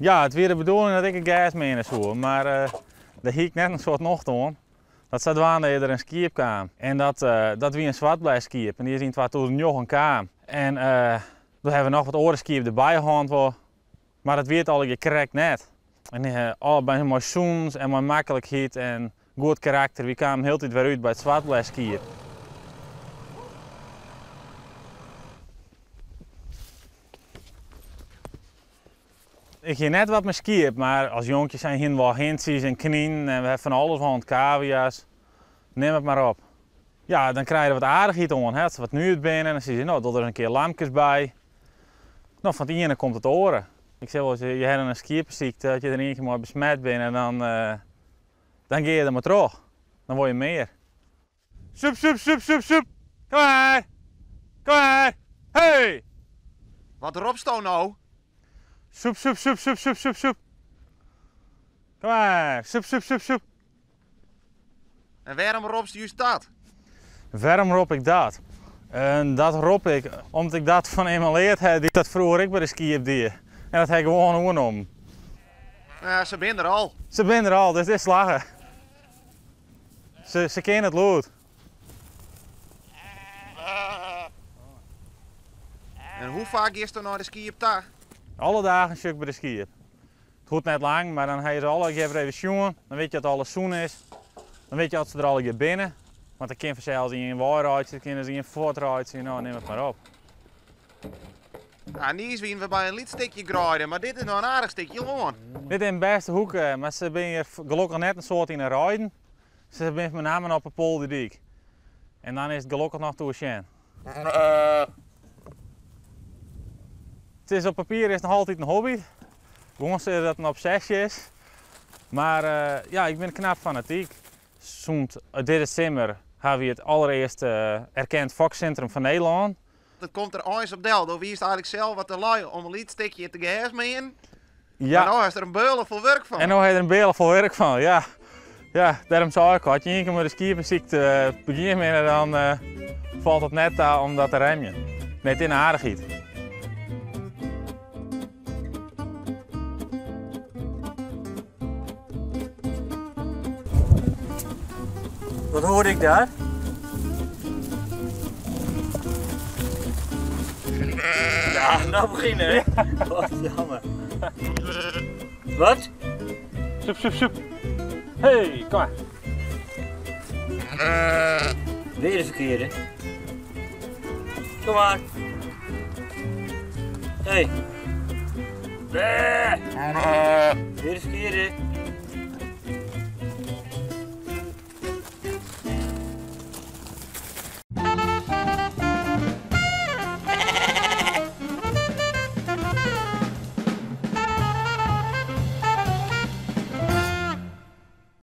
Ja, it wie de bedoeling dat ik it gers meane soe, mar dêr hie ik net in soad nocht oan. Dat sadwaande is der in skiep kaam en dat, dat wie in swartblesskiep en dy is yn 2009 kaam. En doe hawwe we noch wat oare skiep derby hân wol, mar dat wie it allegear krekt net. En al mei sûnens en mei maklikheid en goed karakter, wy kamen hieltyd wer út by it swartblesskiep. Ik hie net wat mei skiep, mar as jonkje sein hienen we al hintsjes en kninen en we ha fan alles hân, kavia's, nim it mar op. Ja, dan krije je der wat aardichheid oan, hè, as se wat nuet binne, dan sizze je, no, doch der in kear lamkes by. No, fan it iene komt it oare. Ik sis wolris, je ha in skieppesykte, as je der ien kear mei besmet binne, dan, dan gean je der mar troch. Dan wolle je mear. Soep, soep, soep, soep, soep. Kom mar. Kom mar. Hey! Wat ropsto no? Soep, soep, soep, soep, soep, soep, soep. Kom mar. Soep, soep, soep, soep. En wêrom ropst just dat? Wêrom rop ik dat? Dat rop ik om't ik dat fan immen leard ha dy't dat froeger ek by de skiep die. En dat ha ik gewoan oernommen. Ja, se binne der al. Se binne der al, dus dit is slagge. Se kinne it lûd. En hoe faak giesto nei de skiep ta? Alle dagen sjoch ik by de skiep. It hoecht net lang, mar dan ha je se allegear wer even sjoen. Dan witte je oft alles sûn is. Dan witte je oft se der allegear binne. Want der kin fansels ien weireitsje, der kin ris ien fuortreitsje. No, nim it mar op. Ja, niis wiene we by in lyts stikje greide, mar dit is noch in aardich stikje lân. Dit is in bêste hoeke, mar se binne hjir gelokkich net in soad yn 'e reiden. Se binne benammen op 'e polderdyk. En dan is it gelokkich noch te oersjen. It is op papier is it noch altyd in hobby. Guon sizze dat it in obsesje is. Mar ja, ik bin knap fanatyk. Sûnt dizze simmer hawwe wy it allerearste erkend foksintrum fan Nederlân. It komt der eins op del. Do wiest eigenlik sels wat te lui om in lyts stikje te gers meanen. Ja. Mar no hast der in beule fol wurk fan. En no ha je der in beule fol wurk fan, ja. Ja, dêrom sei ik al, as je ien kear mei de skieppesykte begjinne binne, dan falt it net ta om dat te remjen. Nee, it is in aardichheid. Wat hoor ik daar? Ja, nou beginnen hè? Wat jammer. Wat? Soep, soep, soep. Hey, kom maar. Weer de verkeerde. Kom maar. Hey. Weer de verkeerde.